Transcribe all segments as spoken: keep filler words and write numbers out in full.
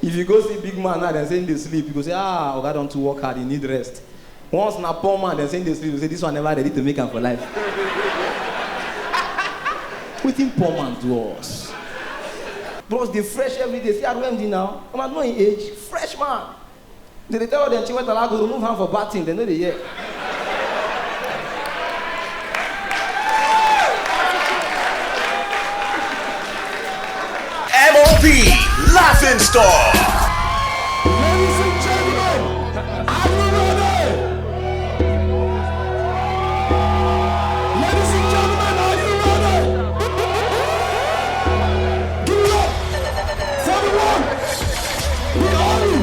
If you go see big man now, dem say him dey sleep, you go say, "Ah, oga don too work hard, he need rest." Once na poor man, dem say him dey sleep, you say, "This one never ready to make am for life." Wetin poor man do us? Bros dey fresh every day. See as M D now. Una know him age. Fresh man. Dem dey tell all dem chiwetala go remove hand for bad thing, dem no dey hear. M O P Laughing Stock. Ladies and gentlemen, are you ready? Ladies and gentlemen, are you ready? Give it up for the one, the only, M O P.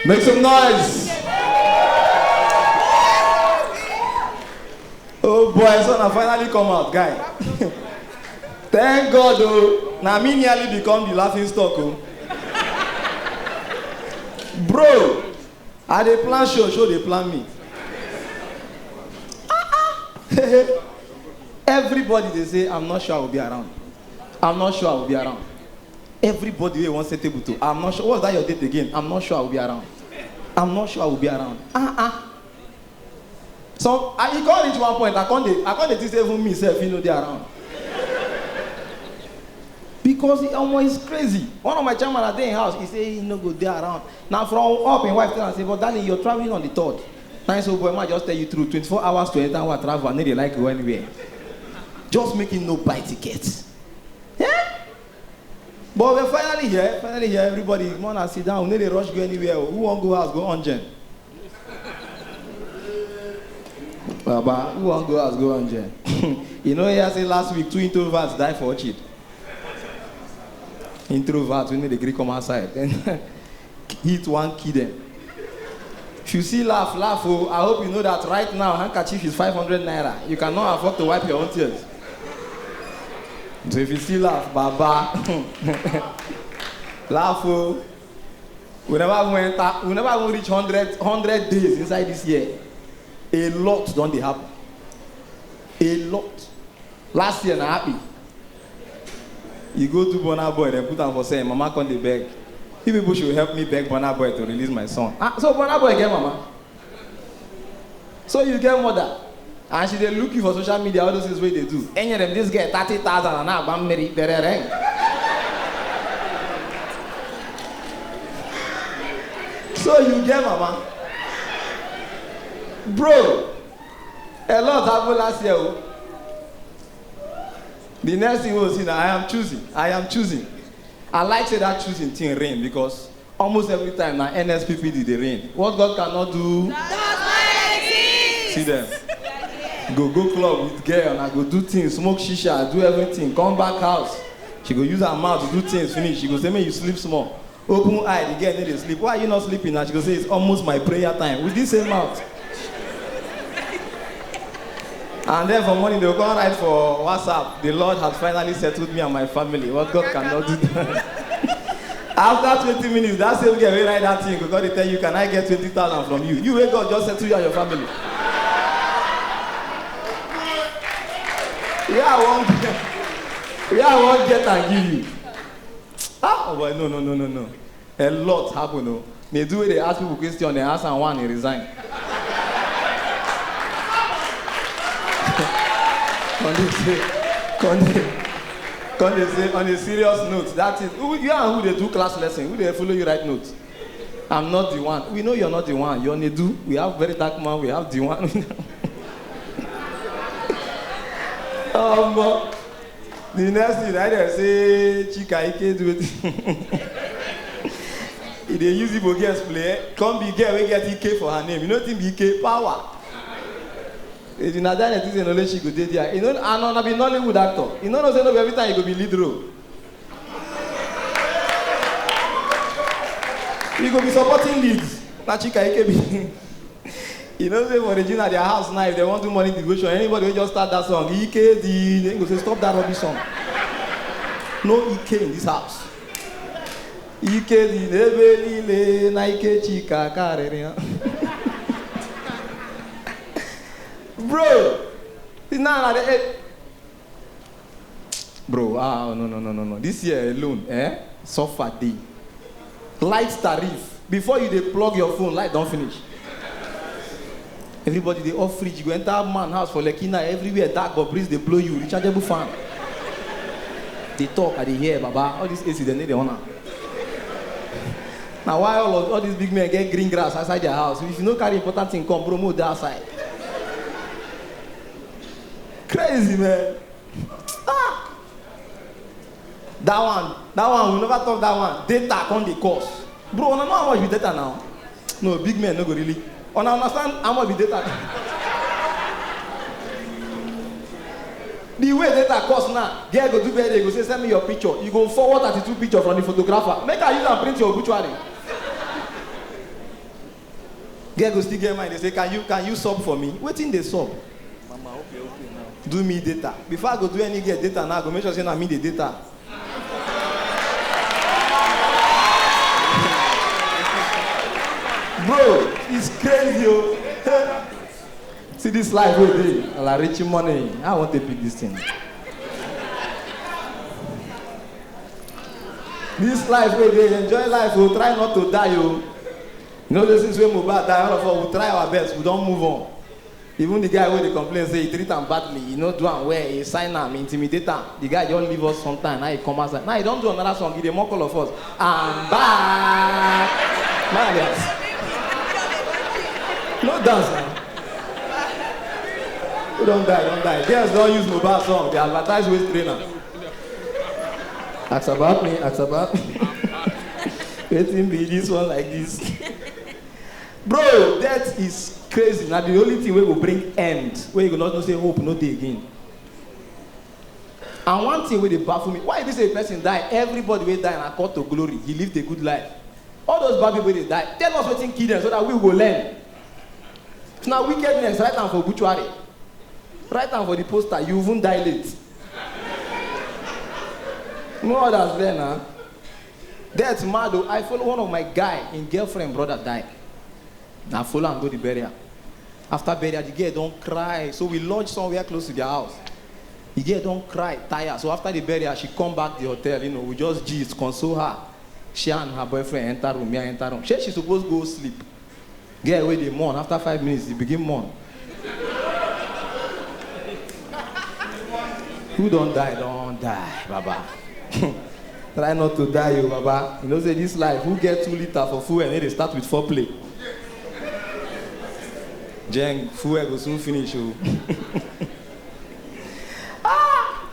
Make some noise. Oh boy, so na finally come out, guy. Thank God, oh, na me nearly become the laughing stock, oh. Bro, I dey plan show, show dey plan me. Everybody dey say, "I'm not sure I will be around. I'm not sure I will be around." Everybody wey wan set table to, "I'm not sure. What's that your date again? I'm not sure I will be around. I'm not sure I will be around." Ah ah. So I, e come reach one point, I come dey, I come dey think say even me sef fit no dey around. Because e, omo, it's crazy. One of my chairman, I dey him house, he say he no go dey around. Na from up him wife tell am say, "But darling, you're traveling on the third." Na him say, "Oh boy, ma just tell you true, twenty-four hours to enter and travel, I no dey like go anywhere. Just make him no buy ticket." Eh? But we're finally here, finally here, everybody. Come on, sit down. We no dey rush go anywhere. Who wan go house, go on gen. Baba, who wan go house, go on gen. You know, hear say last week, two introverts die for orchard. Introverts, we no dey gree come outside. Then heat wan kill them. If you see laugh, laugh, oh. I hope you know that right now, handkerchief is five hundred naira. You cannot afford to wipe your own tears. So if you see laugh, baba, laugh, oh. We never even enter, we never even reach hundred, hundred days inside this year. A lot don dey happen. A lot. Last year na happy. You go do Burna Boy, dem put am for sale, mama come dey beg. You people should help me beg Burna Boy to release my son. Ah, so Burna Boy get mama? So you get mother? And she dey look you for social media, all those things wey you dey do. Enyere m this girl thirty thousand and agba mmiri, berere. So you get mama? Bro, a lot happen last year o. The next thing we see na, "I am choosing, I am choosing." I like say that choosing thing reign, because almost every time na N S P P D dey reign. What God cannot do, see them. Go, go club with girl, na go do things, smoke shisha, do everything, come back house. She go use her mouth do things finish. She go say, "Make you sleep small." Open eye, the girl no dey sleep. "Why are you not sleeping?" And she go say, "It's almost my prayer time." With this same mouth. And then for morning, they go come write for WhatsApp, "The Lord has finally settled me and my family." What God cannot do. After twenty minutes, that same girl wey write that thing go come dey tell you, "Can I get twenty thousand from you? You wey God just settle you and your family." Where I wan get, where I wan get and give you. Ah, oh boy, no, no, no, no, no. A lot happen, oh. They do wey dey ask people question, they ask am one, he resign. Come dey say, come dey, come dey say, on a serious note, that is, who, you and who dey do class lesson, who dey follow you write notes? I'm not the one. We know you're not the one. You're Nedu. We have very dark man. We have the one. Um, the next thing, I dey say, Chika Ike do it. He dey use Igbo girls play. Come be girl wey get Ike for her name. You know wetin be Ike? Power. If na that thing say only she go dey there. You know, and una be Nollywood actor. You no know say no be every time you go be lead role. You go be supporting lead. Na Chika Ikebi. You know say for Regina their house now, if they wan do morning devotion, anybody wey just start that song, Ikedi, they go say, "Stop that rubbish song." No Ike in this house. Ikedi n'ebe niile na Ike Chika karịrị ya. Bro, see now na the, eh, bro, ah, no, no, no, no, no. This year alone, eh? Suffer dey. Light tariff. Before you dey plug your phone, light don finish. Everybody dey off fridge. You go enter man house for Lekki now, everywhere dark, but breeze dey blow you. Rechargeable fan. Dey talk, I dey hear, Baba. All this A C, dem no dey on am. Na why all of, all these big men get green grass outside their house. If you no carry important thing come, bro, make we dey outside. Crazy, man. Ah! That one, that one, we never talk that one. Data come dey cost. Bro, una know how much be data now? No, big men no go really. Una understand how much be data? The way data cost now, girl go do birthday, go say, "Send me your picture." You go forward thirty-two picture from the photographer. Make I use am print your obituary. Girl go still get mind. They say, "Can you, can you sub for me?" Wetin dey sub? Mama, okay, okay now. Do me data. Before I go do any girl data now, I go make sure say na me dey data. Bro, it's crazy, oh. See this life wey dey, ala rich money. I want to pick this thing. This life wey dey, enjoy life, oh. Try not to die, oh. You know, the things wey Mohbad die, all of us, we try our best, we don move on. Even the guy wey dey complain say he treat am badly, he no do am well, he sign am, he intimidate am. The guy just leave us sometime, now he come outside. Now he don do another song, he dey mock all of us. I'm back. Malias. No dance now. Who don die, don die. Girls don use Mohbad song, dey advertise waist trainer. Ask about me, ask about me. Wetin be this one like this? Bro, death is crazy. Na the only thing wey go bring end, wey you go not know say hope no dey again. And one thing wey dey baffle me, why e be say a person die, everybody wey die na call to glory, he lived a good life. All those bad people wey dey die, tell us wetin kill them so that we go learn. If na wickedness, write am for obituary. Write am for the poster, you even die late. No others there na. Death mad o. I follow one of my guy, him girlfriend brother die. Na follow am go the burial. After burial, the girl don cry. So we lodge somewhere close to their house. The girl don cry, tire. So after the burial, she come back the hotel. You know, we just gist, console her. She and her boyfriend enter room, me I enter room. Shey she suppose go sleep. Girl wey dey mourn, after five minutes, e begin mourn. Who don die, don die, Baba. Try not to die, o, Baba. You know say this life, who get two litre for fuel, e dey start with foreplay. Jeng, fuel go soon finish, o. Ah!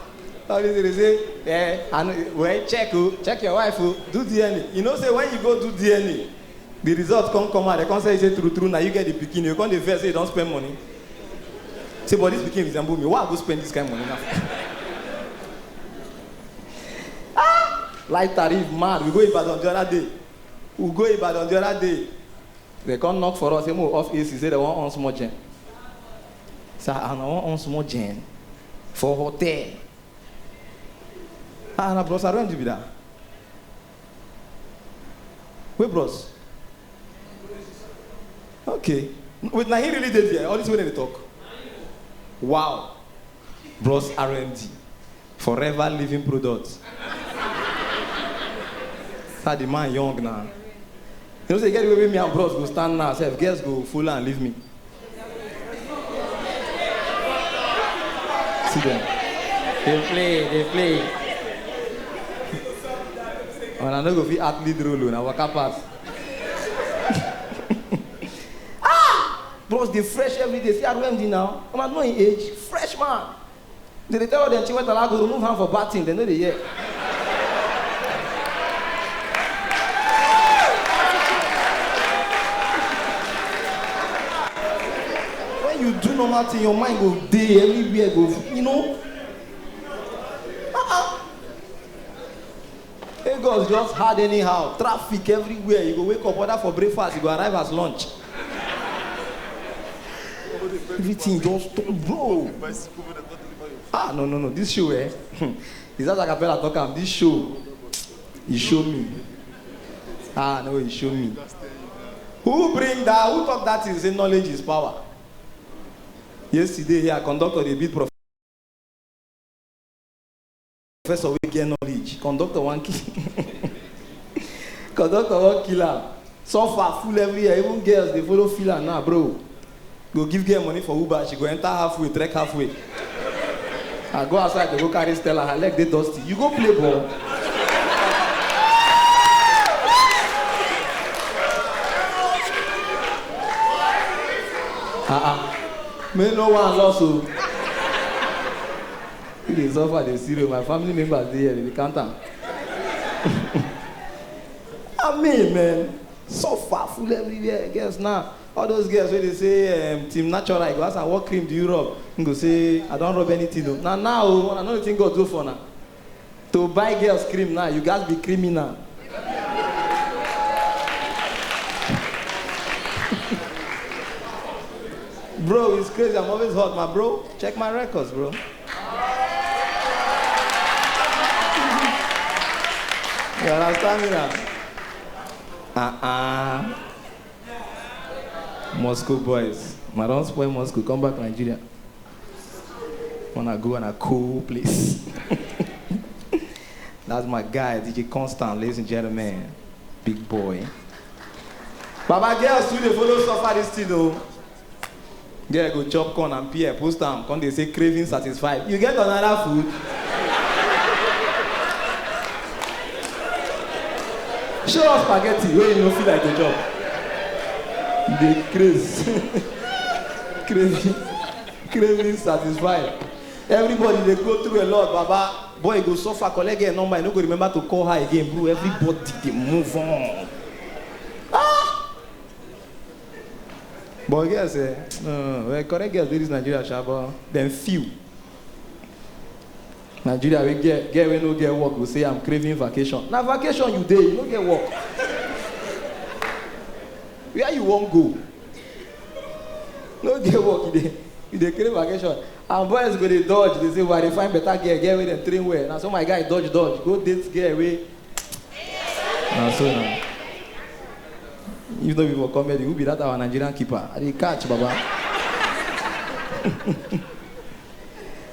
All this dey say, eh, I know, well, check, o, check your wife, o, do D N A. You know say when you go do D N A, the result come come out, they come say, say true, true, now you get the pikin, you come dey vex, say you don spend money. Say, but this pikin resemble me, why I go spend this kind money now? Ah! Light tariff mad, we go Ibadan the other day. We go Ibadan the other day. They come knock for us, say, "Mo off A C," say they wan on small gen. Sir, I wan on small gen for hotel. Ah, na Bros Arenji be that. Wey Bros? Okay. Wait, na he really dey there? All this wey dem dey talk? Wow. Bros R M D. Forever living product. Sir, the man young now. You know say e get the way wey me and Bros go stand now, sef, girls go follow and leave me. See them. Dey play, dey play. And I no go fit act lead role o, na waka pass. Ah! Bros dey fresh every day. See R M D now. Una know him age. Fresh man. Dem dey tell all dem Chinwetawa go remove hand for bad thing, dem no dey hear. When You do normal thing, your mind go dey everywhere, go, you know. Uh-uh. Lagos just hard anyhow. Traffic everywhere. You go wake up, order for breakfast, you go arrive as lunch. Everything just turn, bro. Ah, no, no, no. This show, eh? It's as Acapella talk am. This show, you show me. Ah, no, you show me. Who bring that? Who talk that thing? Say knowledge is power. Yesterday here, conductor dey beat professor wey get knowledge. Conductor wan kill. Conductor wan kill am. Suffer full everywhere. Even girls dey follow feel am now, bro. Go give girl money for Uber, she go enter halfway, trek halfway. I go outside to go carry Stella, her leg dey dusty. You go play ball. Uh-uh. May no one loss o. You dey suffer, dey serious. My family members dey here, dey count am. I mean, man, suffer full everywhere. Girls now, all those girls wey dey say, um, Team Natural, you go ask am, "What cream do you rub?" He go say, "I don't rub anything o." Na now o, I no know wetin God do for now. To buy girls cream now, you gats be criminal. Bro, it's crazy. I'm always hot, my bro. Check my records, bro. You understand me now? Uh-uh. Moscow boys. I don spoil Moscow, come back Nigeria. Wanna go on a cool place. That's my guy, D J Constant, ladies and gentlemen. Big boy. Baba, girls too dey follow suffer this thing o. Girl go chop corn and pear, post am, come dey say craving satisfied. You get another food? Show us spaghetti wey you no feel like to chop. You dey craze. Craving, craving satisfied. Everybody dey go through a lot, baba. Boy go suffer, collect girl number, you no go remember to call her again, bro. Everybody dey move on. Ah! But girls, eh, no, well, correct girls dey this Nigeria, sha, but dem few. Nigeria, we get, get we no get work, we say, "I'm craving vacation." Na vacation you dey, you no get work. Where you wan go? No get work, you dey, you dey crave vacation. And boys go dey dodge, dey say, "Why dey find better girl, girl wey dem train well?" Na so my guy dodge, dodge, go date girl wey. Na so na. If no be for comedy, who be that our Nigerian keeper? I dey catch, baba.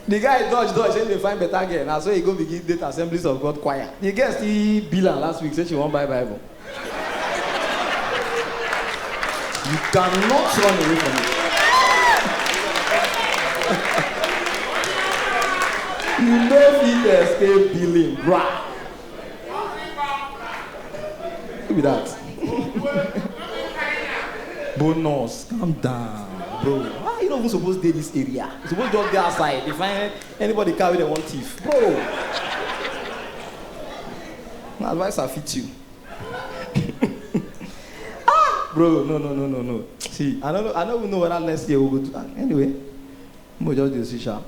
The guy dodge, dodge, say he dey find better girl. Na so he go begin date Assemblies of God choir. The girl still bill am last week, say she wan buy Bible. You cannot run away from it. You no fit escape billing, bra. Who be that? Bonus, calm down, bro. Why you no even suppose dey this area? You suppose just dey outside. If I, anybody carry, dem wan thief, bro. My advice, I fit you. Ah, bro, no, no, no, no, no. See, I don't know, I don't even know whether next year we go do. Anyway, we just dey see sha.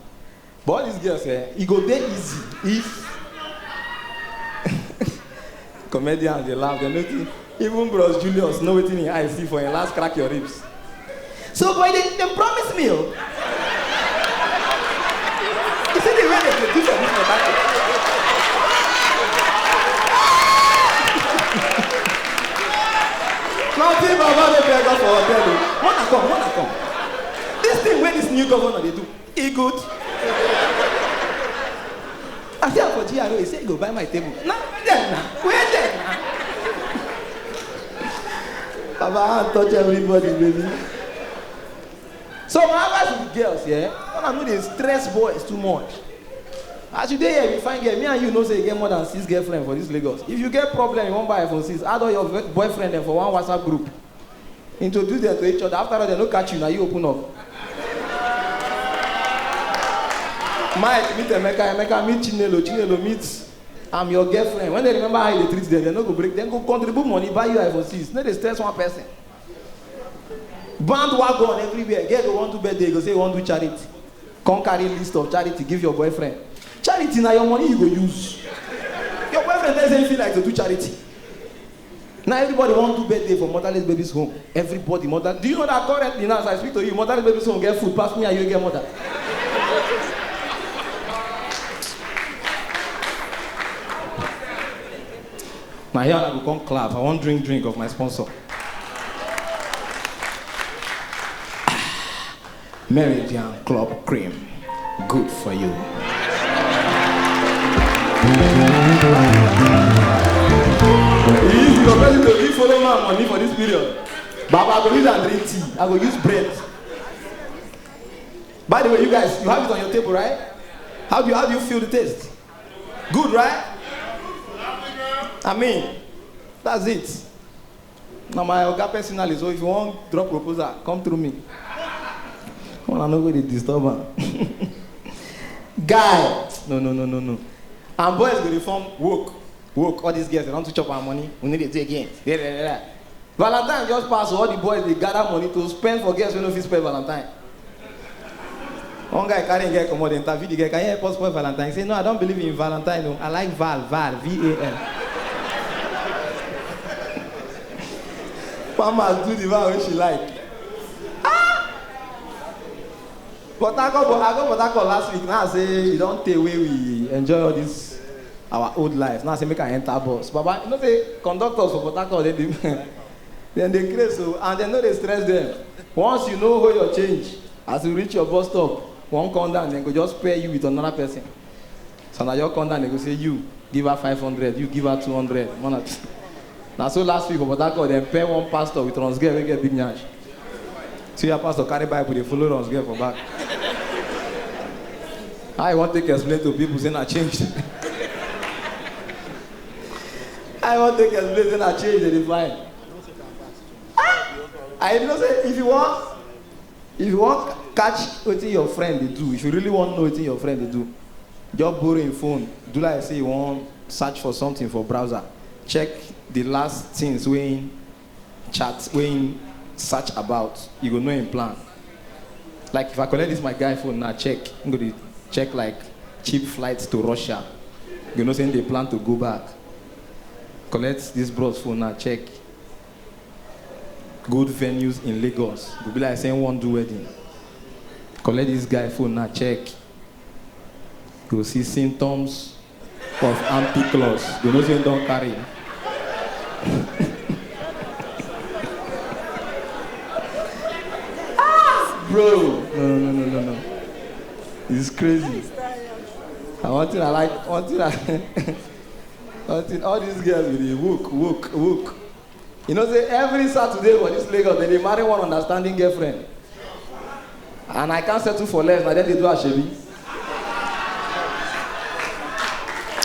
But all these girls, eh, e go dey easy if comedians dey laugh. Dem know wetin, even Bros Julius know wetin him eye see for him last Crack Your Ribs. So, boy, dem, dem promise me o. You see the way dem dey do for this matter. Nothing, baba, no beg us for hotel o. Wanna come, wanna come. This thing wey this new governor dey do, e good. I see am for G R O, he say he go buy my table. Na dem na, where dem na? Baba, hand touch everybody, baby. So my advice to the girls, yeah, una no dey stress boys too much. As you dey here, you find girl, me and you know say you get more than six girlfriend for this Lagos. If you get problem, you wan buy iPhone six, add all your ve-, boyfriend dem for one WhatsApp group. Introduce them to each other. After all, dem no catch you, na you open up. Mike meet Emeka, Emeka meet Chinelo, Chinelo meet, "I'm your girlfriend." When dem remember how you dey treat them, dem no go break. Dem go contribute money, buy you iPhone six. No dey stress one person. Bandwagon everywhere. Girl go wan do birthday, go say you wan do charity. Come carry list of charity, give your boyfriend. Charity na your money you go use. Your boyfriend tell you say he feel like to do charity. Now everybody wan do birthday for motherless babies home. Everybody mother. Do you know that currently now as I speak to you, motherless babies home get food pass me and you get mother? Now here I go come clap. I wan drink drink of my sponsor. Meridian Club Cream. Good for you. If you go to you follow my money for this period, Baba, I go use and drink tea. I go use bread. By the way, you guys, you have it on your table, right? How do you how do you feel the taste? Good, right? I mean, that's it. Now my oga personally, so if you want drop proposal, come through me. Well, I no go dey disturb am. Guy, no, no, no, no, no. And boys go dey form woke, woke. All these girls, they don too chop our money. We need to do again. Yeah, yeah, yeah. Valentine just pass, so all the boys they gather money to spend for girls who no fit spend Valentine. One guy carry him girl comot, dey interview the girl, "Can you help us spoil Valentine?" He say, "No, I don't believe in Valentine. No. I like Val, Val, V A L." Mama do the Val wey she like. Ah! But I go, but I go, but I go last week. Now I say you don't take away we enjoy all this our old life. Now I say make I enter bus. Baba, you know say conductors for Port Harcourt, they do. Then they craze so, and they know they stress them. Once you know how your change, as you reach your bus stop, one come down, then go just pair you with another person. So now you come down, they go say, "You give her five hundred, you give her two hundred." One at Now so last week for Port Harcourt, they pair one pastor with Rons girl, we get big nyash. See your pastor carry Bible, they follow Rons girl for back. I want to explain to people say I changed. I want to explain say I changed the fine. I know say if you want, if you want catch wetin your friend dey do, if you really want know wetin your friend dey do, just borrow him phone. Do like say you wan search for something for browser. Check the last things wey him chat, wey him search about. You go know him plan. Like if I collect this my guy phone now, check. Him go dey check like cheap flights to Russia. You know say him dey plan to go back. Collect this bros phone now, check. Good venues in Lagos. Go be like say him wan do wedding. Collect this guy phone now, check. Go see symptoms of ampiclos. Go know say him don carry. Bro, no, no, no, no, no. It's crazy. And one thing I like, one thing I, one thing, all these girls with the woke, woke, woke. You know say every Saturday for this Lagos, they dey marry one understanding girlfriend. And I can't settle for less, na dem dey do asoebi.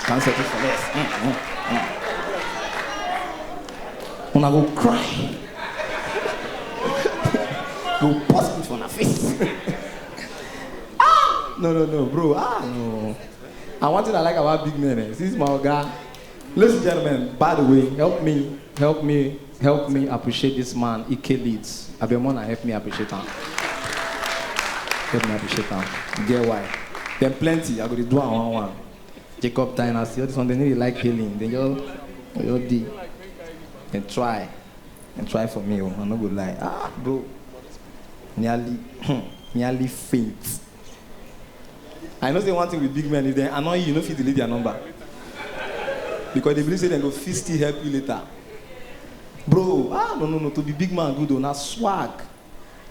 Can't settle for less. Mm, mm, mm. Una go cry. Go burst with una face. Ah! No, no, no, bro. Ah, no. And one thing I like about big men, eh, since my oga, ladies and gentlemen, by the way, help me, help me, help me appreciate this man, Ike Leeds. Abemona, help me appreciate him. Help me appreciate him. Get why? Then plenty, I go dey do am one one. Jacob Dynasty, all this one, they no dey like hailing. They just, they just dey. Then try. And try for me, oh, I no go lie. Ah, bro. Nearly, nearly faint. I know say one thing with big men, if they annoy you, you no fit delete their number. Because they believe say they go fit still help you later. Bro, ah, no, no, no, to be big man good, oh, na swag.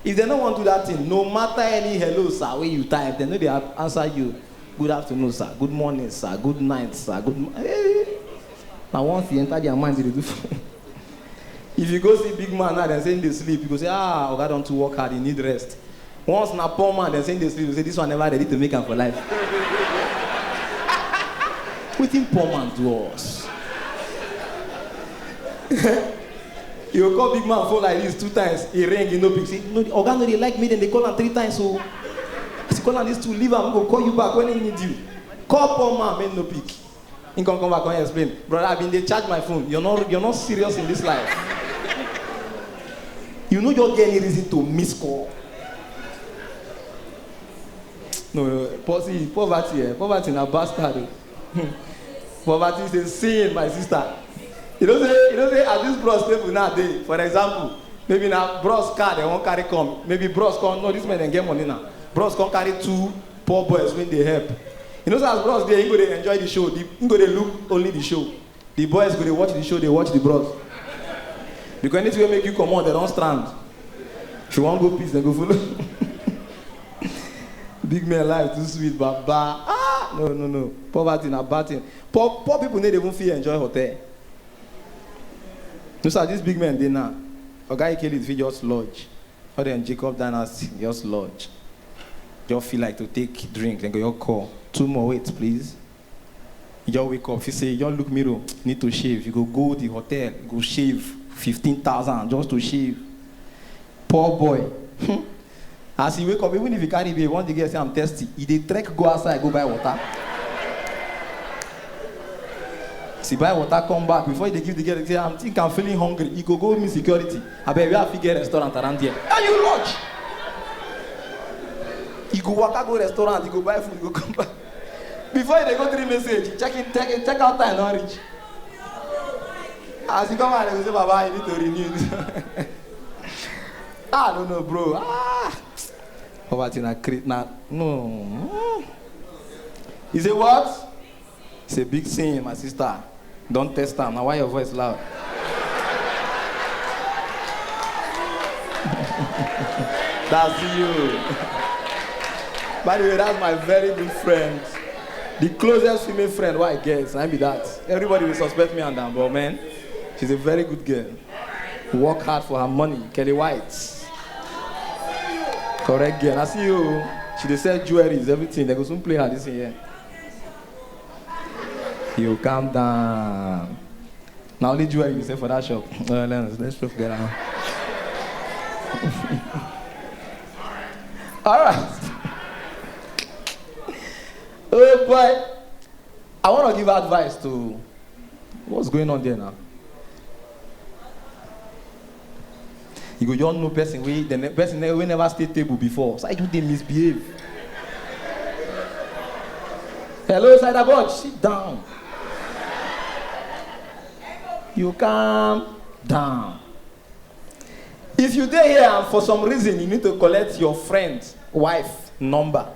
If they no want do that thing, no matter any "hello, sir" wey you type, they no dey a-, answer you. "Good afternoon, sir. Good morning, sir. Good night, sir. Good mo-," eh. Now once you enter their mind, they do. If you go see big man now, they say they sleep. You go say, "Ah, oga don too work hard. He need rest." Once na poor man, they say they sleep. You say, "This one never ready to make am for life." Wetin poor man do us? You go call big man phone like this two times, he ring, he no pick. Say, "No, oga no dey like me, then they call am three times, so as you call am this two, leave am, go call you back when he need you." Call poor man, make no pick. He come, come back, come explain. "Brother, I been dey charge my phone. You're not, you're not serious in this life." You no just get any reason to miss call. No, no, po-, see, poverty, eh? Poverty na bastard. Oh. Poverty is a sin, my sister. You know say, you know say as this bros table now dey, for example, maybe na bros car dem wan carry come. Maybe bros come, no, this man dem get money now. Bros come carry two poor boys wey dey help. You know say as bros dey, he go dey enjoy the show. The, he go dey look only the show. The boys go dey watch the show, dey watch the bros. Because anything wey make you comot, dem don strand. If you wan go peace, dem go follow. Big man life too sweet, baba. Ah, no, no, no. Poverty na bad thing. Poor, poor people no dey even fit enjoy hotel. No, sir, this big man dey now. Oga Ikeli fit just lodge. All dem Jacob dynasty, just lodge. Just feel like to take drink, dem go just call. Two more, wait, please. You just wake up, you say, you just look mirror, need to shave. You go go the hotel, you go shave fifteen thousand just to shave. Poor boy. As he wake up, even if he carry babe, once the girl say, "I'm thirsty," he dey trek go outside, go buy water. See, buy water, come back. Before he dey give the girl, he say, "I'm think I'm feeling hungry." He go go meet security. "Abeg, where I fit get restaurant around here?" And you lodge. He go waka go restaurant, he go buy food, he go come back. Before he dey go three message, check in, check in, check out time don reach. As he come out, he go say, "Baba, you need to renew this." Ah, no, no, bro. Ah, poverty na create na, no. He say what? It's a big sin, my sister. Don't test am. Now why your voice loud? That's you. By the way, that's my very good friend. The closest female friend wey I get, I be that. Everybody will suspect me and am, but man, she's a very good girl. Work hard for her money. Kelly White. Correct girl. I see you. She dey sell jewelries, everything. They go soon play her this year. You calm down. Now only jewelry you sell for that shop. Uh, let's, let's just get out. All right. Oh boy. I want to give advice to what's going on there now. You go just know person wey the ne-, person ne-, wey never stay table before. So I do dey misbehave. Hello, Cider Boy, sit down. You calm down. If you dey here and for some reason you need to collect your friend wife number,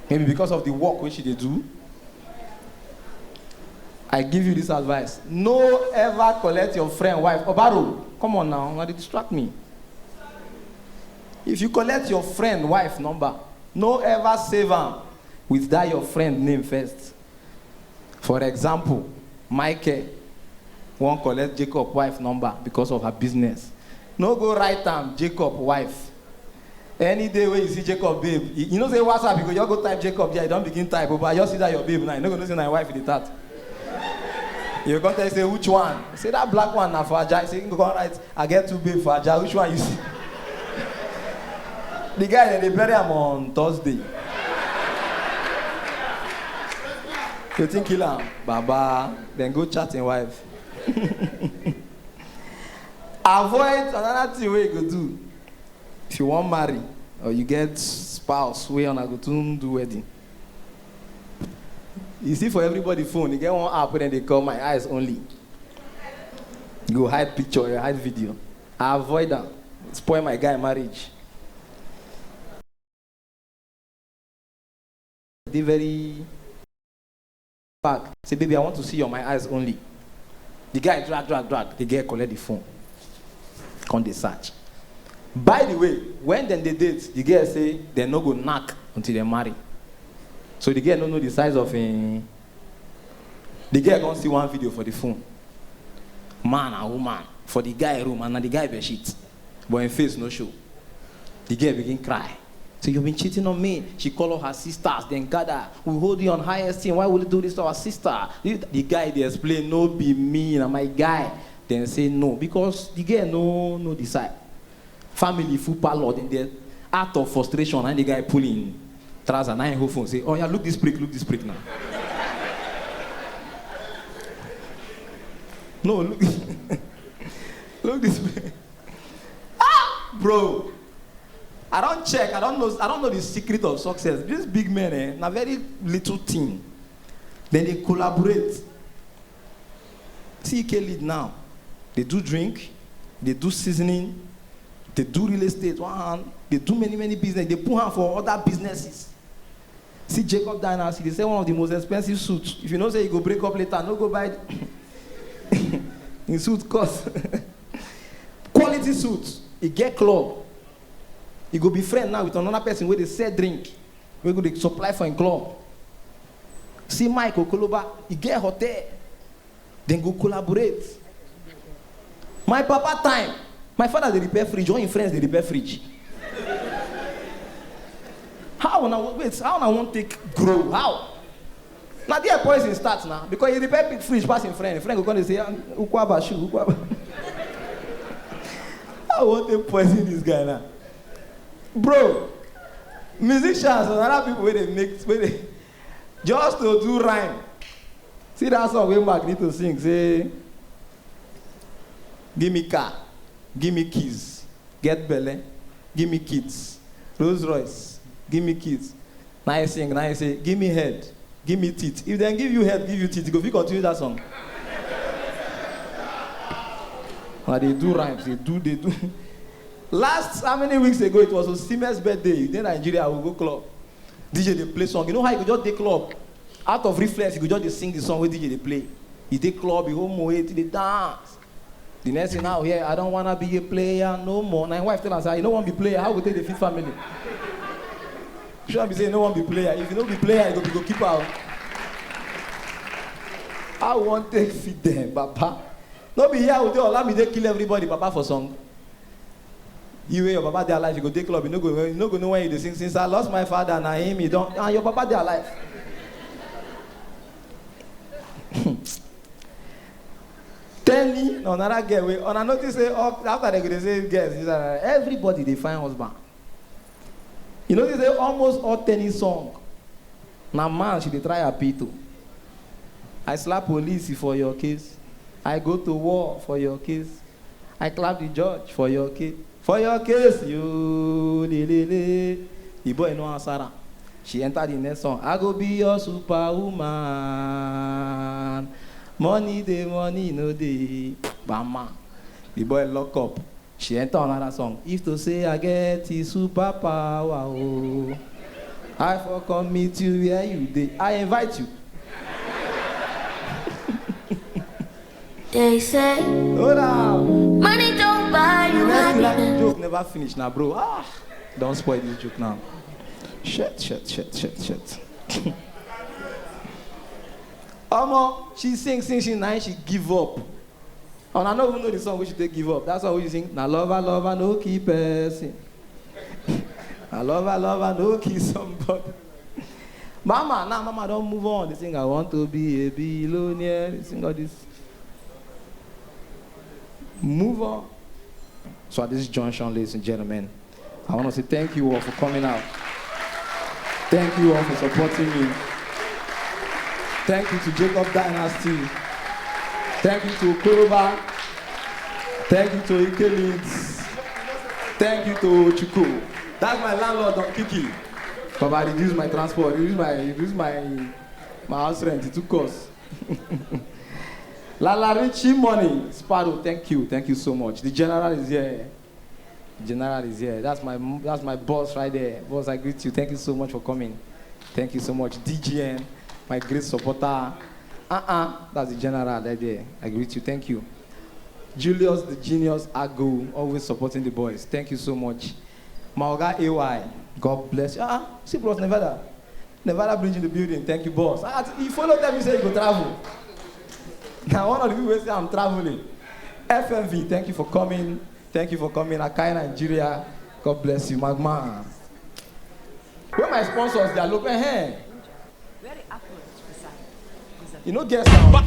maybe because of the work wey she dey do, I give you this advice. No ever collect your friend wife. Obaro, come on now, una dey distract me. If you collect your friend wife number, no ever save am with that your friend name first. For example, Michael wan collect Jacob wife number because of her business. No go write am Jacob wife. Any day wey you see Jacob babe, you, you know say WhatsApp, you go just go type Jacob there, you don begin type, oh, but I just see that your babe now, you no go know say na your wife you dey type. You go come tell you say, "Which one?" Say, "That black one na for Ajah." Say, you go come write, "I get two babe for Ajah. Which one you see?" The guy, dem dey bury am on Thursday. You think kill am? Baba, then go chat him wife. Avoid another thing wey you go do. If you wan marry or you get spouse wey una go soon do wedding, you see for everybody phone, you get one app wey dem dey call My Eyes Only. You go hide picture, you hide video. Avoid am. Spoil my guy marriage. Dey very back. Say, "Baby, I want to see your My Eyes Only." The guy drag, drag, drag. The girl collect the phone. Come dey search. By the way, when dem dey date, the girl say dem no go knack until dem marry. So the girl no know the size of him. The girl come see one video for the phone. Man and woman for the guy room, and na the guy bed sheet, but him face no show. The girl begin cry. Say, "You've been cheating on me." She call all her sisters, then gather. "We hold you on high esteem. Why would you do this to our sister?" The, the guy dey explain, "No be me, na my guy." Then say no, because the girl no, no decide. Family full parlor, then they, out of frustration, and the guy pull him trouser, now he hold phone, say, "Oh yeah, look this prick, look this prick now." No, look, look this prick. Ah, Bro, I don't check, I don't know, I don't know the secret of success. These big men, eh, na very little thing. Then they collaborate. T K lead now. They do drink, they do seasoning, they do real estate, one hand, they do many, many business. They put hand for other businesses. See Jacob Dynasty, they sell one of the most expensive suits. If you know say you go break up later, no go buy in suit cost. Quality suit, e get club. You go be friend now with another person where they sell drink, we go dey supply for in club. See Mike Okoloba, e get hotel. Then go collaborate. My papa time, my father dey repair fridge, all him friends dey repair fridge. How una wait? How una wan take grow? How? Na there poison start now, because he repair big fridge pass him friend. Him friend go come dey say, "Ah, ukwaba shoe, ukwaba." I wan take poison this guy now, bro. Musicians and other people wey dey make wey dey just to do rhyme. See that song wey Magneto sing say, "Give me car, give me keys, get belle, give me kids, Rolls Royce, give me kids." Now you sing, now you say, "Give me head, give me teeth." If they give you head, give you teeth, you go fit continue that song. Now they do rhymes, they do, they do. Last how many weeks ago it was Osimhen's birthday. You dey Nigeria, we go club. D J dey play song. You know how you go just dey club? Out of reflex, you go just dey sing the song wey D J dey play. You dey club, you hold Moet, you dey dance. The next thing now, here, "I don't wanna be a player no more." Na him wife tell am say, "You no wan be player, how go take dey feed family?" Sure be say you no wan be player. If you no be player, you go be goalkeeper o. How we wan take feed them, Baba? No be here we dey Olamide kill everybody, Baba, for song. You wey your papa dey alive, you go dey club, you no go, you no go know when you dey sing, "Since I lost my father, na him he don," and your papa dey alive. Teni, na another girl wey, una notice say all, after they go dey say girls, this and that, everybody dey find husband. You notice say almost all Teni song, na man she dey try appeal to. "I slap police for your case. I go to war for your case. I clap the judge for your case. For your case, you le le le." The boy no answer am. She enter the next song. "I go be your superwoman. Money dey, money no dey." Bam, man. The boy lock up. She enter another song. "If to say I get the superpower, oh, I for come meet you where you dey. I invite you." They say, "Hold on, money don't buy you happiness." Joke never finish now, bro. Ah, don't spoil this joke now. Shit, shit, shit, shit, shit. Omo, she sing, sing, sing, now she give up. And I no even know the song wey she take give up. That song wey she sing, "Na lover, lover, no kill person." "Na lover, lover, no kill somebody." Mama, now Mama don move on. They sing, "I want to be a billionaire." They sing all this. Move on. So at this junction, ladies and gentlemen, I want to say thank you all for coming out. Thank you all for supporting me. Thank you to Jacob Dynasty. Thank you to Okoroba. Thank you to Ike Leeds. Thank you to Chuku. That's my landlord, Don Kiki. Baba, reduce my transport, reduce my reduce my my house rent. It took us. Lala Richie Money, Sparrow, thank you, thank you so much. The general is here. General is here. That's my that's my boss right there. Boss, I greet you. Thank you so much for coming. Thank you so much, D G N, my great supporter. Uh-uh, that's the general right there. I greet you. Thank you. Julius the Genius Ago, always supporting the boys. Thank you so much. My oga A Y, God bless you. Ah, see Bros Nevada. Nevada Bridge in the building. Thank you, boss. Ah, he follow tell me say you go travel. Now one of the people wey say I'm traveling. F M V, thank you for coming. Thank you for coming. Akai Nigeria. God bless you, Magma. Where my sponsors? They are local. Hey. You know, guess now.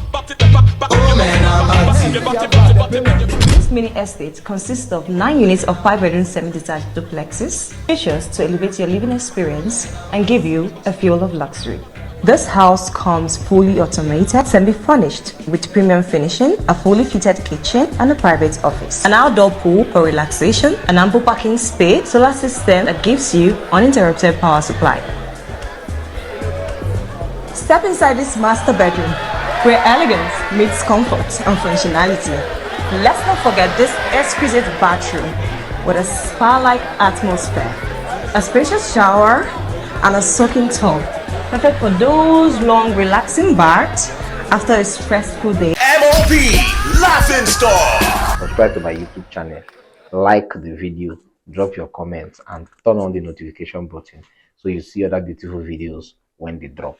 This mini estate consists of nine units of five bedroom semi-detached duplexes, features to elevate your living experience and give you a feel of luxury. This house comes fully automated, semi-furnished with premium finishing, a fully fitted kitchen, and a private office. An outdoor pool for relaxation, an ample parking space, solar system that gives you uninterrupted power supply. Step inside this master bedroom, where elegance meets comfort and functionality. Let's not forget this exquisite bathroom with a spa-like atmosphere, a spacious shower, and a soaking tub, perfect for those long, relaxing baths after a stressful day. M O P Laughing Stock. Subscribe to my YouTube channel, like the video, drop your comments, and turn on the notification button so you see other beautiful videos when they drop.